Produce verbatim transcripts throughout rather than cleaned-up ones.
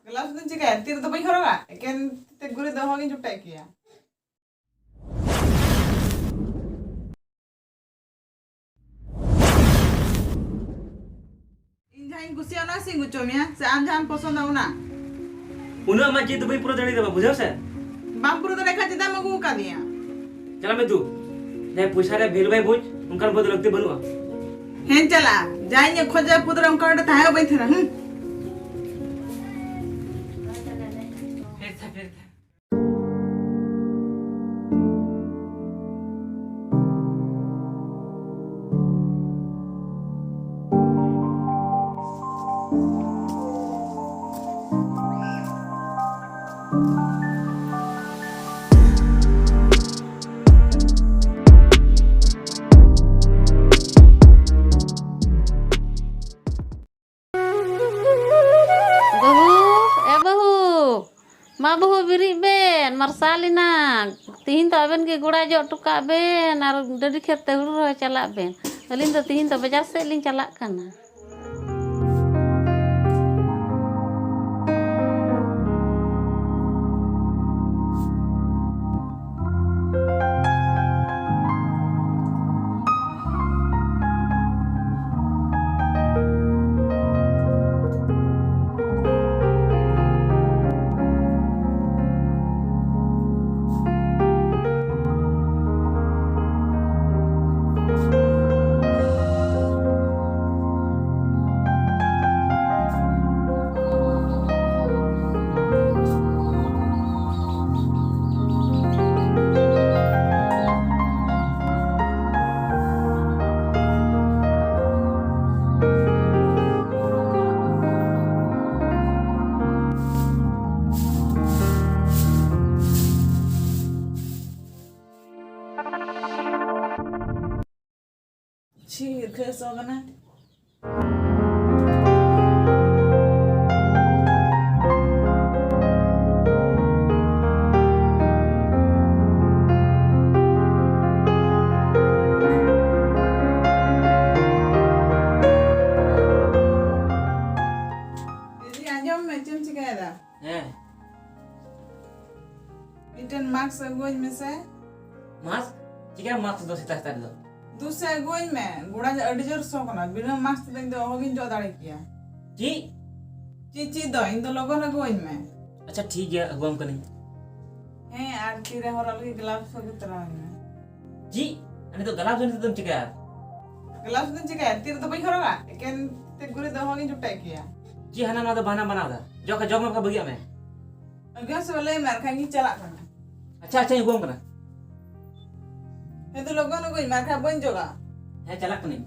Gloves ᱫᱚᱧ ᱪᱤᱠᱟᱹᱭᱟ? ᱛᱤ ᱨᱮᱫᱚ ᱵᱟᱹᱧ ᱦᱚᱨᱚᱜᱟ, ᱮᱠᱮᱱ ᱛᱤ ᱛᱮ ᱜᱩᱨᱤᱡ ᱫᱚ ᱚᱦᱚᱜᱤᱧ ᱡᱚᱴᱮᱫ ᱠᱮᱭᱟ᱾ ᱤᱧ ᱡᱟᱦᱟᱸᱧ ᱠᱩᱥᱤᱭᱟᱜᱼᱟ, ᱚᱱᱟ ᱥᱤᱧ ᱦᱚᱪᱚ ᱢᱮᱭᱟ, ᱥᱮ ᱟᱢ ᱡᱟᱦᱟᱸᱢ ᱯᱚᱥᱚᱸᱫᱟ, ᱚᱱᱟ? ᱩᱱᱟᱹᱜ ᱟᱢᱟᱜ ᱡᱤᱫ ᱫᱚ ᱵᱟᱹᱧ ᱯᱩᱨᱟᱹᱣ ᱫᱟᱲᱮᱭᱟᱫᱟ, ᱵᱩᱡᱷᱟᱹᱣ ᱥᱮ? ᱵᱟᱢ ᱯᱩᱨᱟᱹᱣ ᱫᱟᱲᱮᱭᱟᱜ ᱠᱷᱟᱱ ᱪᱮᱫᱟᱜ ᱮᱢ ᱟᱹᱜᱩ ᱟᱠᱟᱫᱤᱧᱟ? ᱪᱟᱞᱟᱜ ᱢᱮ ᱫᱩ, ᱡᱟᱦᱟᱸᱭ ᱯᱚᱭᱥᱟ ᱨᱮ value ᱵᱟᱭ ᱵᱩᱡᱽ, ᱚᱱᱠᱟᱱ ᱵᱟᱹᱦᱩ ᱫᱚ ᱞᱟᱹᱠᱛᱤ ᱵᱟᱹᱱᱩᱜᱼᱟ᱾ ᱦᱮᱸ, ᱪᱟᱞᱟᱜᱼᱟ᱾ ᱡᱟᱦᱟᱸᱭ ᱤᱧ ᱠᱷᱚᱡᱟ, ᱯᱩᱨᱟᱹ ᱚᱱᱠᱟ ᱚᱸᱰᱮ ᱛᱟᱦᱮᱸ ᱦᱚᱸ ᱵᱟᱹᱧ ᱛᱟᱦᱮᱱᱟ᱾ ᱦᱩᱸ᱾ ᱵᱟᱹᱦᱩ, ᱮ ᱵᱟᱹᱦᱩ, ᱢᱟ ᱵᱟᱹᱦᱩ, ᱵᱮᱨᱮᱫ ᱵᱮᱱ, ᱢᱟᱨᱥᱟᱞ ᱮᱱᱟ᱾ ᱛᱤᱦᱤᱧ ᱫᱚ ᱟᱵᱮᱱ ᱜᱮ ᱜᱚᱲᱟ ᱡᱚᱜ ᱦᱚᱴᱚ ᱠᱟᱜ ᱵᱮᱱ ᱟᱨ ᱰᱟᱹᱰᱤ ᱠᱷᱮᱛ ᱛᱮ ᱦᱩᱲᱩ ᱨᱚᱦᱚᱭ ᱪᱟᱞᱟᱜ ᱵᱮᱱ᱾ ᱟᱹᱞᱤᱧ ᱫᱚ ᱛᱤᱦᱤᱧ ᱫᱚ ᱵᱟᱡᱟᱨ ᱥᱮᱫ ᱞᱤᱧ ᱪᱟᱞᱟᱜ ᱠᱟᱱᱟ᱾ ᱪᱷᱤ, ᱦᱤᱨᱠᱷᱟᱹ ᱥᱚ ᱠᱟᱱᱟ᱾ ᱫᱤᱫᱤ, ᱟᱸᱡᱚᱢ ᱢᱮ, ᱪᱮᱫ ᱮᱢ ᱪᱤᱠᱟᱹᱭᱮᱫᱟ? ᱢᱟᱥᱠ ᱟᱹᱜᱩᱣᱟᱹᱧ ᱢᱮᱥᱮ᱾ ᱢᱟᱥᱠ? ᱪᱤᱠᱟᱹ ᱢᱟᱥᱠ ᱫᱚ ᱥᱮᱛᱟᱜ ᱥᱮᱛᱟᱜ ᱨᱮᱫᱚ? ᱫᱩ ᱥᱮ ᱟᱹᱜᱩᱣᱟᱹᱧ ᱢᱮ, ᱜᱚᱲᱟ ᱟᱹᱰᱤ ᱡᱳᱨ ᱥᱚ ᱠᱟᱱᱟ, ᱵᱤᱱᱟᱹ ᱢᱟᱥᱠ ᱛᱮᱫᱚ ᱤᱧ ᱫᱚ ᱚᱦᱚᱜᱤᱧ ᱡᱚᱜ ᱫᱟᱲᱮ ᱠᱮᱭᱟ᱾ ᱪᱮᱫ? ᱪᱮᱫ ᱪᱮᱫ ᱫᱚ, ᱤᱧ ᱫᱚ ᱞᱚᱜᱚᱱ ᱟᱹᱜᱩᱣᱟᱹᱧ ᱢᱮ᱾ ᱟᱪᱪᱷᱟ ᱴᱷᱤᱠ ᱜᱮᱭᱟ, ᱟᱹᱜᱩᱣᱟᱢ ᱠᱟᱹᱱᱟᱹᱧ᱾ ᱦᱮᱸ, ᱟᱨ ᱛᱤᱨᱮ ᱦᱚᱨᱚᱜ ᱞᱟᱹᱜᱤᱫ ᱜᱞᱟᱵᱷᱥ ᱟᱹᱜᱩ ᱛᱚᱨᱟᱣᱟᱹᱧ ᱢᱮ᱾ ᱪᱮᱫ? ᱟᱨ ᱱᱤᱛᱚᱜ ᱜᱞᱟᱵᱷᱥ ᱫᱚ ᱱᱤᱛᱚᱜ ᱫᱚᱢ ᱪᱤᱠᱟᱹᱭᱟ? ᱜᱞᱟᱵᱷᱥ ᱫᱚᱧ ᱪᱤᱠᱟᱹᱭᱟ? ᱛᱤ ᱨᱮᱫᱚ ᱵᱟᱹᱧ ᱦᱚᱨᱚᱜᱟ, ᱮᱠᱮᱱ ᱛᱤ ᱜᱩᱨᱤᱡ ᱫᱚ ᱚᱦᱚᱜᱤᱧ ᱡᱚᱴᱮᱫ ᱠᱮᱭᱟ᱾ ᱪᱮᱫ ᱦᱟᱱᱟ ᱱᱟᱣᱟ ᱫᱚ ᱵᱟᱦᱟᱱᱟ ᱵᱟᱱᱟᱣ ᱫᱟ? ᱡᱚᱜ ᱠᱷᱟᱱ ᱡᱚᱜ ᱢᱮ, ᱵᱟᱠᱷᱟᱱ ᱵᱟᱹᱜᱤᱭᱟᱜ ᱢᱮ᱾ ᱟᱹᱜᱩᱭᱟ ᱥᱮ ᱞᱟᱹᱭ ᱢᱮ, ᱟᱨ ᱠᱷᱟᱱ ᱤᱧ ᱪᱟᱞᱟᱜ ᱠᱟᱱᱟ᱾ ᱟᱪᱪᱷᱟ, ᱟᱪᱪᱷᱟᱧ ᱟᱹᱜᱩᱣᱟᱢ ᱠᱟᱱᱟ᱾ ᱦᱮᱸ, ᱛᱚ ᱞᱚᱜᱚᱱ ᱟᱹᱜᱩᱭ ᱢᱮ, ᱟᱨ ᱠᱷᱟᱱ ᱵᱟᱹᱧ ᱡᱚᱜᱟ᱾ ᱦᱮᱸ, ᱪᱟᱞᱟᱜ ᱠᱟᱹᱱᱟᱹᱧ᱾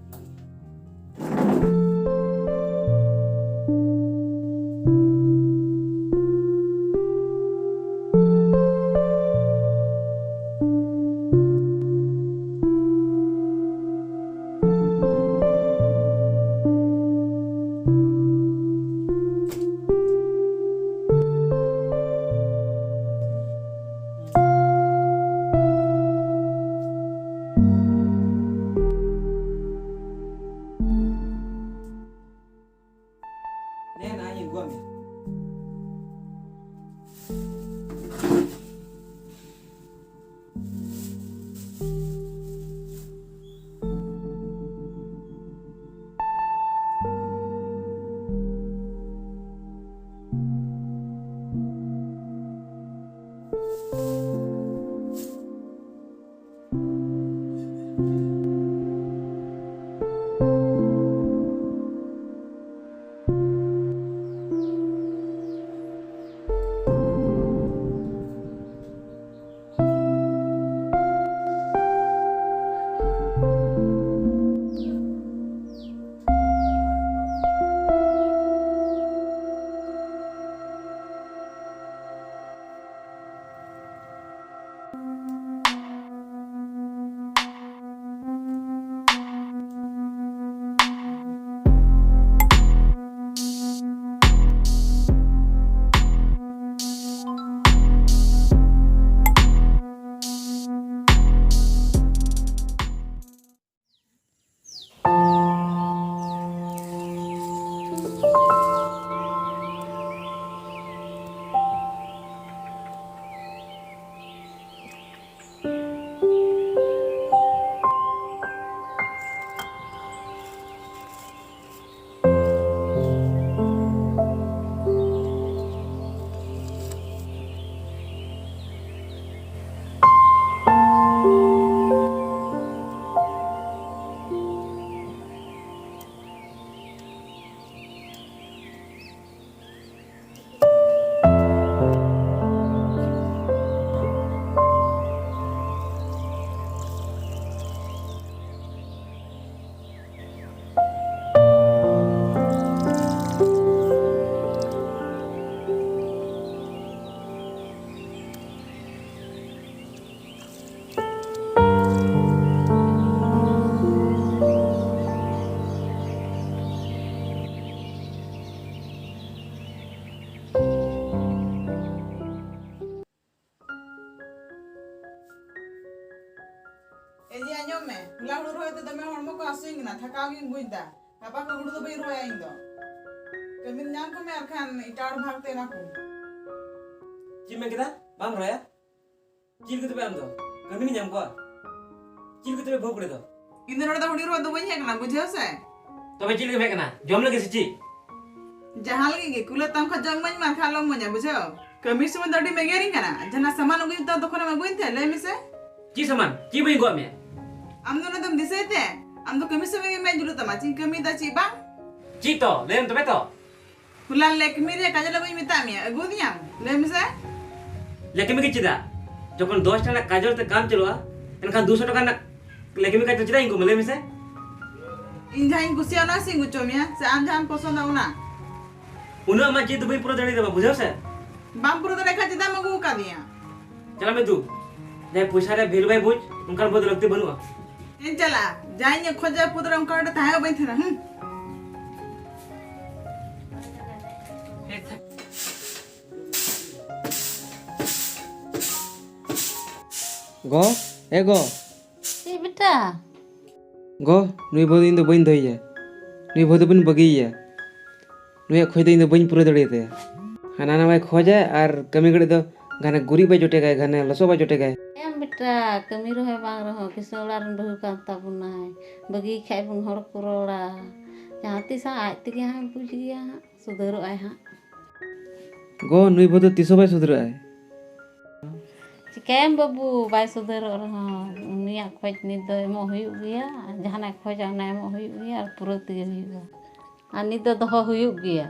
ᱱᱮ ᱱᱟ ᱤᱧ ᱟᱹᱜᱩᱣᱟᱜ ᱢᱮᱭᱟ᱾ ᱛᱷᱟᱠᱟᱣ ᱜᱤᱧ ᱵᱩᱡᱽ ᱫᱟ᱾ ᱜᱟᱯᱟ ᱠᱷᱚᱱ ᱦᱩᱲᱩ ᱫᱚ ᱵᱟᱹᱧ ᱨᱚᱦᱚᱭᱟ ᱤᱧ ᱫᱚ᱾ ᱠᱟᱹᱢᱤ ᱧᱟᱢ ᱠᱚᱢᱮ, ᱟᱨᱠᱷᱟᱱ ᱮᱴᱟᱜ ᱦᱚᱲ ᱵᱷᱟᱜᱽ ᱛᱮ ᱮᱢᱟ ᱠᱚᱢ᱾ ᱪᱮᱫ ᱢᱮᱱ ᱠᱮᱫᱟ? ᱵᱟᱢ ᱨᱚᱦᱚᱭᱟ? ᱪᱮᱫ ᱞᱟᱹᱜᱤᱫ ᱛᱚᱵᱮ ᱟᱢ ᱫᱚ? ᱠᱟᱹᱢᱤ ᱧᱟᱢ ᱠᱚᱣᱟ? ᱪᱮᱫ ᱞᱟᱹᱜᱤᱫ ᱛᱚᱵᱮ ᱵᱟᱹᱦᱩ ᱠᱩᱲᱤ ᱫᱚ? ᱤᱧ ᱫᱚ ᱱᱚᱰᱮ ᱫᱚ ᱦᱩᱲᱩ ᱨᱚᱦᱚᱭ ᱫᱚ ᱵᱟᱹᱧ ᱦᱮᱡ ᱠᱟᱱᱟ, ᱵᱩᱡᱷᱟᱹᱣ ᱥᱮ? ᱛᱚᱵᱮ ᱪᱮᱫ ᱞᱟᱹᱜᱤᱫ ᱮᱢ ᱦᱮᱡ ᱠᱟᱱᱟ? ᱡᱚᱢ ᱞᱟᱹᱜᱤᱫ ᱥᱮ ᱪᱮᱫ? ᱡᱟᱦᱟᱸ ᱞᱟᱹᱜᱤᱫ ᱜᱮ, ᱠᱩᱞᱟᱹᱜ ᱛᱟᱢ ᱠᱷᱟᱱ ᱡᱚᱢ ᱤᱢᱟᱹᱧ ᱢᱮ, ᱟᱨᱠᱷᱟᱱ ᱟᱞᱚᱢ ᱤᱢᱟᱹᱧᱟ, ᱵᱩᱡᱷᱟᱹᱣ? ᱠᱟᱹᱢᱤ ᱥᱚᱢᱚᱭ ᱫᱚ ᱟᱹᱰᱤᱢ ᱮᱜᱮᱨᱤᱧ ᱠᱟᱱᱟ᱾ ᱡᱟᱦᱟᱱᱟᱜ ᱥᱟᱢᱟᱱ ᱟᱹᱜᱩᱭ ᱛᱚ ᱛᱚᱠᱷᱚᱱᱮᱢ ᱟᱹᱜᱩᱭ ᱛᱮ, ᱞᱟᱹᱭ ᱢᱮᱥᱮ᱾ ᱪᱮᱫ ᱥᱟᱢᱟᱱ? ᱪᱮᱫ ᱵᱟᱹᱧ ᱟᱹᱜᱩᱣᱟᱫ ᱢᱮᱭᱟ? ᱟᱢ ᱫᱚ ᱚᱱᱟ ᱫᱚᱢ ᱫᱤᱥᱟᱹᱭ ᱛᱮ? ᱟᱢ ᱫᱚ ᱠᱟᱹᱢᱤ ᱥᱚᱢᱚᱭ ᱜᱮ ᱢᱮᱫ ᱡᱩᱞᱩᱜ ᱛᱟᱢᱟ, ᱪᱮᱫ ᱤᱧ ᱠᱟᱹᱢᱤᱭᱮᱫᱟ ᱪᱮᱫ ᱵᱟᱝ? ᱪᱮᱫ ᱛᱚ? ᱞᱟᱹᱭ ᱢᱮ ᱛᱚᱵᱮ ᱛᱚ᱾ ᱦᱚᱞᱟ ᱞᱮᱠᱢᱤ ᱨᱮ ᱠᱟᱡᱚᱞ ᱟᱹᱜᱩᱧ ᱢᱮᱛᱟᱜ ᱢᱮᱭᱟ, ᱟᱹᱜᱩ ᱟᱫᱤᱧᱟᱢ? ᱞᱟᱹᱭ ᱢᱮᱥᱮ᱾ ᱞᱮᱠᱢᱤ ᱜᱮ ᱪᱮᱫᱟᱜ? ᱡᱚᱠᱷᱚᱱ ᱫᱚᱥ ᱴᱟᱠᱟ ᱨᱮᱱᱟᱜ ᱠᱟᱡᱚᱞ ᱛᱮ ᱠᱟᱢ ᱪᱟᱹᱞᱩᱜᱼᱟ, ᱮᱱᱠᱷᱟᱱ ᱫᱩᱥᱚ ᱴᱟᱠᱟ ᱨᱮᱱᱟᱜ ᱞᱮᱠᱢᱤ ᱠᱟᱡᱚᱞ ᱪᱮᱫᱟᱜ ᱤᱧ ᱟᱹᱜᱩ ᱟᱢᱟ? ᱞᱟᱹᱭ ᱢᱮᱥᱮ᱾ ᱤᱧ ᱡᱟᱦᱟᱸᱧ ᱠᱩᱥᱤᱭᱟᱜᱼᱟ ᱚᱱᱟ ᱥᱮᱧ ᱟᱹᱜᱩ ᱦᱚᱪᱚ ᱢᱮᱭᱟ, ᱥᱮ ᱟᱢ ᱡᱟᱦᱟᱸᱢ ᱯᱚᱥᱚᱸᱫᱟ ᱚᱱᱟ? ᱩᱱᱟᱹᱜ ᱟᱢᱟᱜ ᱡᱤᱫ ᱫᱚ ᱵᱟᱹᱧ ᱯᱩᱨᱟᱹᱣ ᱫᱟᱲᱮᱭᱟᱫᱟ, ᱵᱩᱡᱷᱟᱹᱣ ᱥᱮ? ᱵᱟᱢ ᱯᱩᱨᱟᱹᱣ ᱫᱟᱲᱮᱭᱟᱜ ᱠᱷᱟᱱ ᱪᱮᱫᱟᱜ ᱮᱢ ᱟᱹᱜᱩ ᱟᱠᱟᱫᱤᱧᱟ? ᱪᱟᱞᱟᱜ ᱢᱮ ᱫᱩ, ᱡᱟᱦᱟᱸᱭ ᱯᱚᱭᱥᱟ ᱨᱮ ᱵᱷᱮᱞᱩ ᱵᱟᱭ ᱵᱩᱡᱽ, ᱚᱱᱠᱟᱱ ᱵᱟᱹᱦᱩ ᱫᱚ ᱞᱟᱹᱠᱛᱤ ᱵᱟᱹᱱᱩᱜᱼᱟ᱾ ᱤᱧ ᱪᱟᱞᱟᱜᱼᱟ, ᱡᱟᱦᱟᱸᱭ ᱤᱧ ᱠᱷᱚᱡᱟ ᱯᱩᱛᱨᱚ ᱚᱱᱠᱟ ᱚᱸᱰᱮ ᱛᱟᱦᱮᱸ ᱦᱚᱸ ᱵᱟᱹᱧ ᱛᱟᱦᱮᱱᱟ᱾ ᱦᱩᱸ᱾ ᱜᱚ, ᱮ ᱜᱚ᱾ ᱪᱮᱫ ᱵᱮᱴᱟ? ᱜᱚ, ᱱᱩᱭ ᱵᱟᱹᱦᱩ ᱫᱚ ᱤᱧ ᱫᱚ ᱵᱟᱹᱧ ᱫᱚᱦᱚᱭᱮᱭᱟ᱾ ᱱᱩᱭ ᱵᱟᱹᱦᱩ ᱫᱚᱵᱚᱱ ᱵᱟᱹᱜᱤᱭᱮᱭᱟ᱾ ᱱᱩᱭᱟᱜ ᱠᱷᱚᱡ ᱫᱚ ᱤᱧ ᱫᱚ ᱵᱟᱹᱧ ᱯᱩᱨᱟᱹᱣ ᱫᱟᱲᱮᱭᱟᱛᱟᱭᱟ᱾ ᱦᱟᱱᱟ ᱱᱟᱣᱟᱭ ᱠᱷᱚᱡᱟ ᱟᱨ ᱠᱟᱹᱢᱤ ᱜᱷᱟᱹᱲᱤᱡ ᱫᱚ ᱜᱷᱟᱱᱮ ᱜᱩᱨᱤᱡ ᱵᱟᱭ ᱡᱚᱴᱮᱜᱟᱭ, ᱜᱷᱟᱱᱮ ᱞᱚᱥᱚᱫ ᱵᱟᱭ ᱡᱚᱴᱮᱜᱟᱭ᱾ ᱮᱢ ᱵᱮᱴᱟ, ᱠᱟᱹᱢᱤ ᱨᱮᱦᱚᱸᱭ ᱵᱟᱝ ᱨᱮᱦᱚᱸ ᱠᱤᱥᱟᱹᱬ ᱚᱲᱟᱜ ᱨᱮᱱ ᱵᱟᱹᱦᱩ ᱠᱟᱱ ᱛᱟᱵᱚᱱᱟᱭ᱾ ᱵᱟᱹᱜᱤ ᱠᱷᱟᱡ ᱵᱚᱱ ᱦᱚᱲ ᱠᱚ ᱨᱚᱲᱟ᱾ ᱡᱟᱦᱟᱸ ᱛᱤᱥ ᱦᱟᱸᱜ ᱟᱡ ᱛᱮᱜᱮ ᱦᱟᱸᱜ ᱵᱩᱡᱽ ᱜᱮᱭᱟ ᱦᱟᱸᱜ, ᱥᱩᱫᱷᱟᱹᱨᱚᱜ ᱟᱭ ᱦᱟᱸᱜ᱾ ᱜᱚ, ᱱᱩᱭ ᱵᱟᱹᱦᱩ ᱫᱚ ᱛᱤᱥ ᱦᱚᱸ ᱵᱟᱭ ᱥᱩᱫᱷᱨᱟᱹᱜ ᱟᱭ᱾ ᱪᱤᱠᱟᱹᱭᱟᱢ ᱵᱟᱹᱵᱩ, ᱵᱟᱭ ᱥᱩᱫᱷᱟᱹᱨᱚᱜ ᱨᱮᱦᱚᱸ ᱩᱱᱤᱭᱟᱜ ᱠᱷᱚᱡ ᱱᱤᱛ ᱫᱚ ᱮᱢᱚᱜ ᱦᱩᱭᱩᱜ ᱜᱮᱭᱟ᱾ ᱡᱟᱦᱟᱱᱟᱜ ᱮ ᱠᱷᱚᱡᱟ ᱚᱱᱟ ᱮᱢᱚᱜ ᱦᱩᱭᱩᱜ ᱜᱮᱭᱟ ᱟᱨ ᱯᱩᱨᱟᱹᱣ ᱛᱮᱜᱮ ᱦᱩᱭᱩᱜᱼᱟ᱾ ᱟᱨ ᱱᱤᱛ ᱫᱚ ᱫᱚᱦᱚ ᱦᱩᱭᱩᱜ ᱜᱮᱭᱟ᱾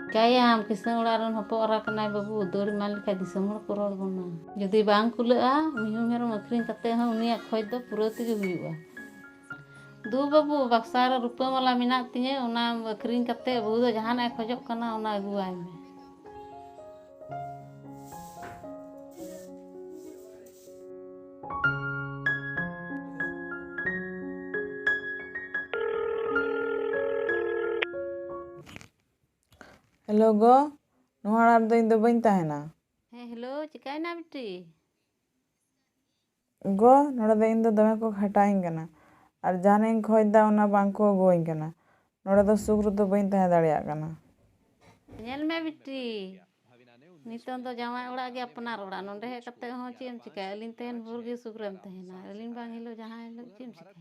ᱪᱤᱠᱟᱹᱭᱟᱢ, ᱠᱤᱥᱟᱹᱬ ᱚᱲᱟᱜ ᱨᱮᱱ ᱦᱚᱯᱚᱱ ᱮᱨᱟ ᱠᱟᱱᱟᱭ ᱵᱟᱹᱵᱩ, ᱫᱟᱹᱲ ᱮᱢᱟᱭ ᱞᱮᱠᱷᱟᱡ ᱫᱤᱥᱚᱢ ᱦᱚᱲ ᱠᱚ ᱨᱚᱲ ᱵᱚᱱᱟ᱾ ᱡᱩᱫᱤ ᱵᱟᱝ ᱠᱩᱞᱟᱹᱜᱼᱟ, ᱢᱤᱦᱩ ᱢᱮᱨᱚᱢ ᱟᱹᱠᱷᱨᱤᱧ ᱠᱟᱛᱮ ᱦᱚᱸ ᱩᱱᱤᱭᱟᱜ ᱠᱷᱚᱡ ᱫᱚ ᱯᱩᱨᱟᱹᱣ ᱛᱮᱜᱮ ᱦᱩᱭᱩᱜᱼᱟ᱾ ᱫᱩ ᱵᱟᱹᱵᱩ, ᱵᱟᱠᱥᱟ ᱨᱮ ᱨᱩᱯᱟᱹ ᱢᱟᱞᱟ ᱢᱮᱱᱟᱜ ᱛᱤᱧᱟᱹ, ᱚᱱᱟ ᱟᱹᱠᱷᱨᱤᱧ ᱠᱟᱛᱮ ᱵᱟᱹᱦᱩ ᱫᱚ ᱡᱟᱦᱟᱱᱟᱜ ᱮ ᱠᱷᱚᱡᱚᱜ ᱠᱟᱱᱟ, ᱚᱱᱟ ᱟᱹᱜᱩᱣᱟᱭ ᱢᱮ᱾ ᱦᱮᱞᱳ ᱜᱚ, ᱱᱚᱣᱟ ᱚᱲᱟᱜ ᱨᱮᱫᱚ ᱤᱧ ᱫᱚ ᱵᱟᱹᱧ ᱛᱟᱦᱮᱱᱟ᱾ ᱦᱮᱸ, ᱦᱮᱞᱳ, ᱪᱤᱠᱟᱹᱭᱮᱱᱟ ᱵᱤᱴᱤ? ᱜᱚ, ᱱᱚᱰᱮ ᱫᱚ ᱤᱧ ᱫᱚ ᱫᱚᱢᱮ ᱠᱚ ᱠᱷᱟᱴᱟᱣᱤᱧ ᱠᱟᱱᱟ᱾ ᱟᱨ ᱡᱟᱦᱟᱱᱟᱜ ᱤᱧ ᱠᱷᱚᱡᱽ ᱫᱟ, ᱚᱱᱟ ᱵᱟᱝ ᱠᱚ ᱟᱹᱜᱩᱣᱟᱹᱧ ᱠᱟᱱᱟ᱾ ᱱᱚᱰᱮ ᱫᱚ ᱥᱩᱠ ᱨᱮᱫᱚ ᱵᱟᱹᱧ ᱛᱟᱦᱮᱸ ᱫᱟᱲᱮᱭᱟᱜ ᱠᱟᱱᱟ᱾ ᱧᱮᱞ ᱢᱮ ᱵᱤᱴᱤ, ᱱᱤᱛᱚᱝ ᱫᱚ ᱡᱟᱶᱟᱭ ᱚᱲᱟᱜ ᱜᱮ ᱟᱯᱱᱟᱨ ᱚᱲᱟᱜ᱾ ᱱᱚᱰᱮ ᱦᱮᱡ ᱠᱟᱛᱮ ᱦᱚᱸ ᱪᱮᱫ ᱮᱢ ᱪᱤᱠᱟᱹᱭᱟ? ᱟᱹᱞᱤᱧ ᱛᱟᱦᱮᱱ ᱵᱷᱳᱨ ᱜᱮ ᱥᱩᱠ ᱨᱮᱢ ᱛᱟᱦᱮᱱᱟ, ᱟᱹᱞᱤᱧ ᱵᱟᱝ ᱦᱤᱞᱳᱜ ᱡᱟᱦᱟᱸ ᱦᱤᱞᱳᱜ ᱪᱮᱫ ᱮᱢ ᱪᱤᱠᱟᱹᱭᱟ?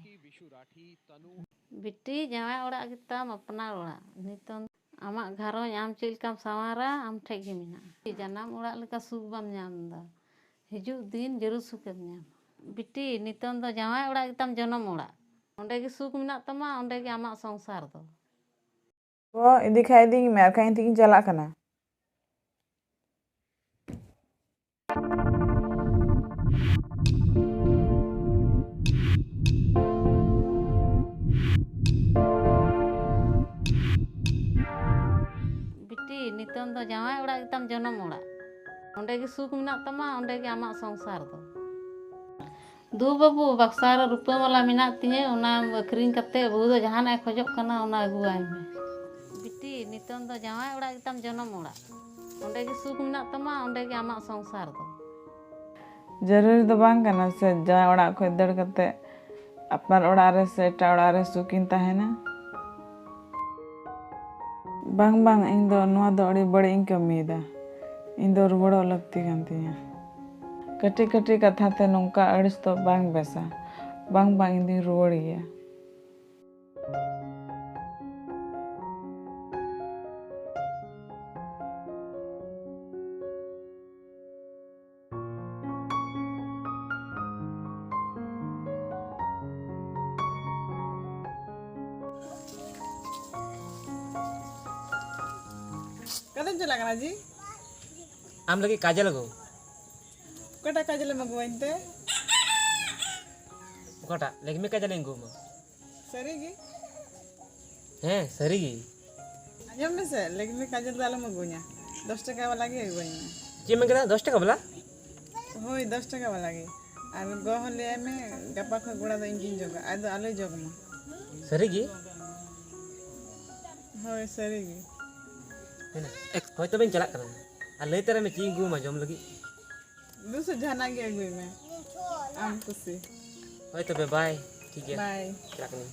ᱵᱤᱴᱤ, ᱡᱟᱶᱟᱭ ᱚᱲᱟᱜ ᱜᱮᱛᱟᱢ ᱟᱯᱱᱟᱨ ᱚᱲᱟᱜ᱾ ᱱᱤᱛᱚᱝ ᱟᱢᱟᱜ ᱜᱷᱟᱨᱚᱸᱡᱽ ᱟᱢ ᱪᱮᱫ ᱞᱮᱠᱟᱢ ᱥᱟᱶᱟᱨᱟ, ᱟᱢ ᱴᱷᱮᱡ ᱜᱮ ᱢᱮᱱᱟᱜᱼᱟ᱾ ᱡᱟᱱᱟᱢ ᱚᱲᱟᱜ ᱞᱮᱠᱟ ᱥᱩᱠ ᱵᱟᱢ ᱧᱟᱢ ᱮᱫᱟ, ᱦᱤᱡᱩᱜ ᱫᱤᱱ ᱡᱟᱹᱨᱩᱲ ᱥᱩᱠᱮᱢ ᱧᱟᱢᱟ᱾ ᱵᱤᱴᱤ, ᱱᱤᱛᱚᱝ ᱫᱚ ᱡᱟᱶᱟᱭ ᱚᱲᱟᱜ ᱜᱮᱛᱟᱢ ᱡᱚᱱᱚᱢ ᱚᱲᱟᱜ᱾ ᱚᱸᱰᱮ ᱜᱮ ᱥᱩᱠ ᱢᱮᱱᱟᱜ ᱛᱟᱢᱟ, ᱚᱸᱰᱮ ᱜᱮ ᱟᱢᱟᱜ ᱥᱚᱝᱥᱟᱨ ᱫᱚ᱾ ᱜᱚ, ᱤᱫᱤ ᱠᱷᱟᱡ ᱤᱫᱤᱧ ᱢᱮ, ᱟᱨ ᱠᱷᱟᱡ ᱤᱧ ᱛᱮᱜᱤᱧ ᱪᱟᱞᱟᱜ ᱠᱟᱱᱟ᱾ ᱵᱤᱴᱤ, ᱱᱤᱛᱚᱝ ᱫᱚ ᱡᱟᱶᱟᱭ ᱚᱲᱟᱜ ᱜᱮᱛᱟᱢ ᱡᱚᱱᱚᱢ ᱚᱲᱟᱜ᱾ ᱚᱸᱰᱮ ᱜᱮ ᱥᱩᱠ ᱢᱮᱱᱟᱜ ᱛᱟᱢᱟ, ᱚᱸᱰᱮ ᱜᱮ ᱟᱢᱟᱜ ᱥᱚᱝᱥᱟᱨ ᱫᱚ᱾ ᱫᱩ ᱵᱟᱹᱵᱩ, ᱵᱟᱠᱥᱟ ᱨᱮ ᱨᱩᱯᱟᱹ ᱢᱟᱞᱟ ᱢᱮᱱᱟᱜ ᱛᱤᱧᱟᱹ, ᱚᱱᱟ ᱟᱹᱠᱷᱨᱤᱧ ᱠᱟᱛᱮ ᱵᱟᱹᱦᱩ ᱫᱚ ᱡᱟᱦᱟᱱᱟᱜ ᱮ ᱠᱷᱚᱡᱚᱜ ᱠᱟᱱᱟ, ᱚᱱᱟ ᱟᱹᱜᱩᱣᱟᱭ ᱢᱮ᱾ ᱵᱤᱴᱤ, ᱱᱤᱛᱚᱝ ᱫᱚ ᱡᱟᱶᱟᱭ ᱚᱲᱟᱜ ᱜᱮᱛᱟᱢ ᱡᱚᱱᱚᱢ ᱚᱲᱟᱜ᱾ ᱚᱸᱰᱮ ᱜᱮ ᱥᱩᱠ ᱢᱮᱱᱟᱜ ᱛᱟᱢᱟ, ᱚᱸᱰᱮ ᱜᱮ ᱟᱢᱟᱜ ᱥᱚᱝᱥᱟᱨ ᱫᱚ᱾ ᱡᱟᱹᱨᱩᱨᱤ ᱫᱚ ᱵᱟᱝ ᱠᱟᱱᱟ ᱥᱮ ᱡᱟᱶᱟᱭ ᱚᱲᱟᱜ ᱠᱷᱚᱡ ᱫᱟᱹᱲ ᱠᱟᱛᱮ ᱟᱯᱱᱟᱨ ᱚᱲᱟᱜ ᱨᱮ ᱥᱮ ᱮᱴᱟᱜ ᱚᱲᱟᱜ ᱨᱮ ᱥᱩᱠᱤᱧ ᱛᱟᱦᱮᱱᱟ᱾ ᱵᱟᱝ, ᱵᱟᱝ, ᱤᱧ ᱫᱚ ᱱᱚᱣᱟ ᱫᱚ ᱟᱹᱰᱤ ᱵᱟᱹᱲᱤᱡ ᱤᱧ ᱠᱟᱹᱢᱤᱭᱮᱫᱟ᱾ ᱤᱧ ᱫᱚ ᱨᱩᱣᱟᱹᱲᱚᱜ ᱞᱟᱹᱠᱛᱤ ᱠᱟᱱ ᱛᱤᱧᱟ᱾ ᱠᱟᱹᱴᱤᱡ ᱠᱟᱹᱴᱤᱡ ᱠᱟᱛᱷᱟ ᱛᱮ ᱱᱚᱝᱠᱟ ᱟᱹᱲᱤᱥ ᱫᱚ ᱵᱟᱝ ᱵᱮᱥᱟ᱾ ᱵᱟᱝ, ᱵᱟᱝ, ᱤᱧ ᱫᱚᱧ ᱨᱩᱣᱟᱹᱲ ᱜᱮᱭᱟ᱾ ᱚᱠᱟᱛᱮᱢ ᱪᱟᱞᱟᱜ ᱠᱟᱱᱟ ᱡᱤ? ᱟᱢ ᱞᱟᱹᱜᱤᱫ ᱠᱟᱡᱚᱞ ᱟᱹᱜᱩ᱾ ᱚᱠᱟᱴᱟᱜ ᱠᱟᱡᱚᱞᱮᱢ ᱟᱹᱜᱩᱣᱟᱹᱧ ᱛᱮ? ᱚᱠᱟᱴᱟᱜ? ᱞᱮᱠᱢᱤ ᱠᱟᱡᱚᱞᱤᱧ ᱟᱹᱜᱩ ᱟᱢᱟ᱾ ᱥᱟᱹᱨᱤ ᱜᱮ? ᱦᱮᱸ, ᱥᱟᱹᱨᱤ ᱜᱮ᱾ ᱟᱸᱡᱚᱢ ᱢᱮᱥᱮ, ᱞᱮᱠᱢᱤ ᱠᱟᱡᱚᱞ ᱫᱚ ᱟᱞᱚᱢ ᱟᱹᱜᱩᱣᱟᱹᱧᱟ, ᱫᱚᱥ ᱴᱟᱠᱟ ᱵᱟᱞᱟ ᱜᱮ ᱟᱹᱜᱩᱣᱟᱹᱧ ᱢᱮ᱾ ᱪᱮᱫ ᱮᱢ ᱢᱮᱱ ᱠᱮᱫᱟ? ᱫᱚᱥ ᱴᱟᱠᱟ ᱵᱟᱞᱟ? ᱦᱳᱭ, ᱫᱚᱥ ᱴᱟᱠᱟ ᱵᱟᱞᱟ ᱜᱮ᱾ ᱟᱨ ᱜᱚ ᱦᱚᱸ ᱞᱟᱹᱭᱟᱭ ᱢᱮ, ᱜᱟᱯᱟ ᱠᱷᱚᱱ ᱜᱚᱲᱟ ᱫᱚ ᱤᱧ ᱜᱤᱧ ᱡᱚᱜᱟ, ᱟᱡ ᱫᱚ ᱟᱞᱚᱭ ᱡᱚᱜᱽ ᱢᱟ᱾ ᱥᱟᱹᱨᱤ ᱜᱮ? ᱦᱳᱭ, ᱥᱟᱹᱨᱤ ᱜᱮ᱾ ᱦᱮᱸ, ᱮᱠ-, ᱦᱳᱭ, ᱛᱚᱵᱮᱧ ᱪᱟᱞᱟᱜ ᱠᱟᱱᱟ᱾ ᱟᱨ ᱞᱟᱹᱭ ᱛᱟᱨᱟᱭ ᱢᱮ, ᱪᱮᱫ ᱤᱧ ᱟᱹᱜᱩ ᱟᱢᱟ ᱡᱚᱢ ᱞᱟᱹᱜᱤᱫ? ᱫᱩᱥᱮ ᱡᱟᱦᱟᱱᱟᱜ ᱜᱮ ᱟᱹᱜᱩᱭ ᱢᱮ, ᱟᱢ ᱠᱩᱥᱤ᱾ ᱦᱳᱭ, ᱛᱚᱵᱮ ᱵᱟᱭ᱾ ᱴᱷᱤᱠ ᱜᱮᱭᱟ᱾ ᱵᱟᱭ᱾ ᱪᱟᱞᱟᱜ ᱠᱟᱹᱱᱟᱹᱧ᱾